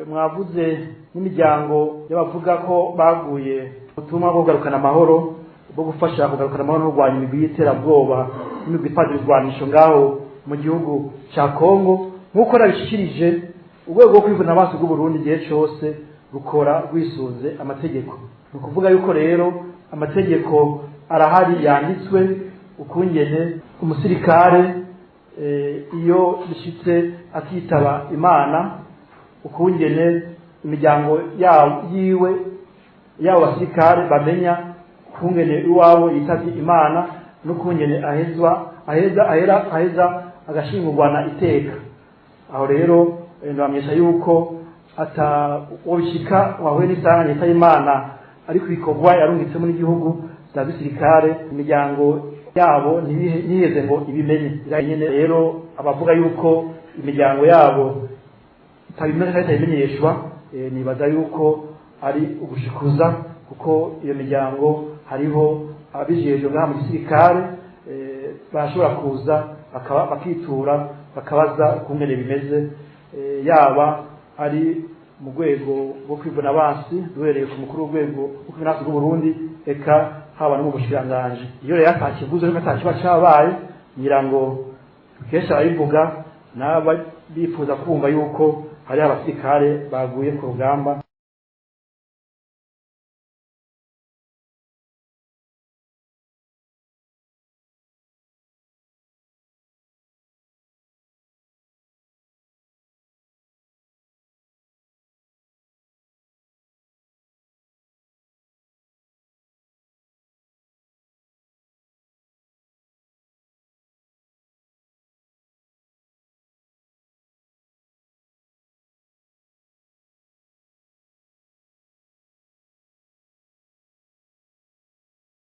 Mwavuze n'imiryango y'abavuga ko baguye ubutumwa bwo kugarukana amahoro, bwo gufasha kugarukana amahoro no kurwanya imigwi y'iterabwoba n'imigwi itwaje ibigwanisho ngaho mu gihugu ca Kongo. Nk'uko nabishikirije, urwego rwo kwivuna amaso rw'Uburundi igihe cose rukora rwisunze amategeko. Ni ukuvuga yuko rero amategeko arahari yanditswe ukungene umusirikare, iyo bishitse akitaba Imana, ukungene imiryango yiwe, yabo basirikare bamenya ukungene iwabo yitavye Imana n'ukungene ahezwa aheza ahera aheza agashingurwana iteka. Aho rero ndabamenyesha yuko ata uwo bishika wahuye n'isanganya yitaba Imana ariko ibikorwa yarungitsemo n'igihugu bya gisirikare, imiryango yabo ntiheze ngo ibimenye. Nyene rero abavuga yuko imiryango yabo itabimenya cyangwa itabimenyeshwa, nibaza yuko ari ugushikuza, kuko iyo miryango hariho ababijejwe ngaha mu gisirikare, bashobora kuza bakitura bakabaza ukungene bimeze, yaba ari mu rwego rwo kwivuna abansi duhereye ku mukuru w'urwego rwo kwivuna abansi rw'Uburundi, eka haba no mu bushikiranganji. Iyo rero atakivuze ariko atakiba cabaye, ngira ngo kenshi arabivuga n'aba bifuza kumva yuko hari abasirikare baguye ku rugamba.